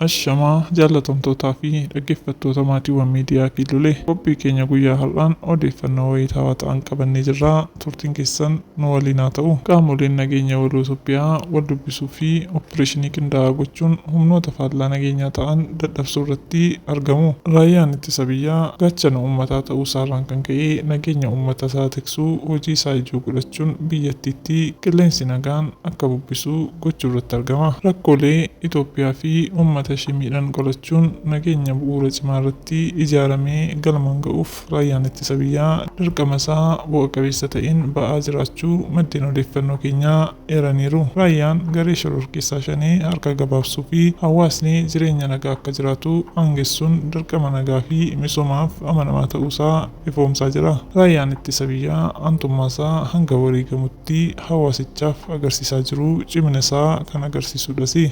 Ashamaa jaallatamtootaa fi dhaggeeffattoota maatiiwwan miidiyaa Kiilolee, qophii keenya guyyaa har'aan odeeffannoo wayitaawaa ta'an qabannee jirra. Turtiin keessan nu waliin haa ta'u. Qaamoleen nageenya waloo Itoophiyaa wal dubbisuu fi oppireeshinii qindaa'aa gochuun humnoota faallaa nageenyaa ta'an dadhabsuu irratti argamu. Raayyaan Ittisa Biyyaa gaachana uummataa ta'uu isaarraan kan ka'e nageenya uummata isaa tiksuu hojii isaa ijoo godhachuun biyyattiitti qilleensi nagaan akka bubbisu gochuu irratti argama. Rakkoolee Itoophiyaa fi uummata ishee miidhan qolachuun nageenya bu'uura cimaa irratti ijaaramee galmaan ga'uuf Raayyaan Ittisa Biyyaa dirqama isaa bu'a qabeessa ta'een ba'aa jiraachuu maddeen odeeffannoo keenyaa eeraniiru. Raayyaan garee shororkeessaa Shanee harka gabaabsuu fi hawaasni jireenya nagaa akka jiraatu aangessuun dirqama nagaa fi misoomaaf amanamaa ta'uusaa ifoomsaa jira. Raayyaan Ittisa Biyyaa aantummaasaa hanga wareegamutti hawaasichaaf agarsiisaa jiru cimina isaa kan agarsiisuudhasi.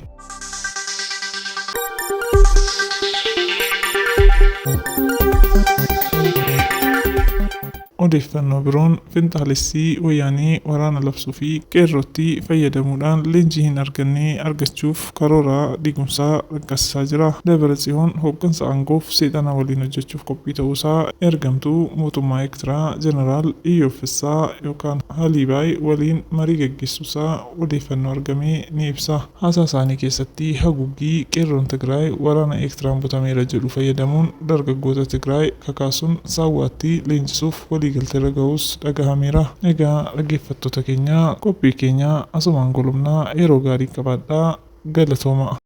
Odeeffannoo biroon finxaalessii wayyaanee waraana labsuu fi qeerrootti fayyadamuudhaan leenjii hin arganne argachuuf karoora diigumsaa raggaasisaa jira. Dabra Tsiyoon hooggansa aangoof seexana waliin hojjechuuf qophii ta'uusaa ergamtuu mootummaa Eektiraa Jeneraal Iyyoob Fissaa yookaan Haliibaay waliin marii gaggeessuusaa odeeffannoo argame ni ibsa. Haasaa isaanii keessatti haguuggii qeerroon Tigraay waraana Eertiraan butameera jedhu fayyadamuun dargaggoota Tigraay kakaasuun Saawwaatti leenjisuuf waliigalteerra gahuus dhagahameera. Egaa dhaggeeffattoota keenya qophii keenya asumaan golobna, yeroo gaarii qabaadhaa, galatoomaa.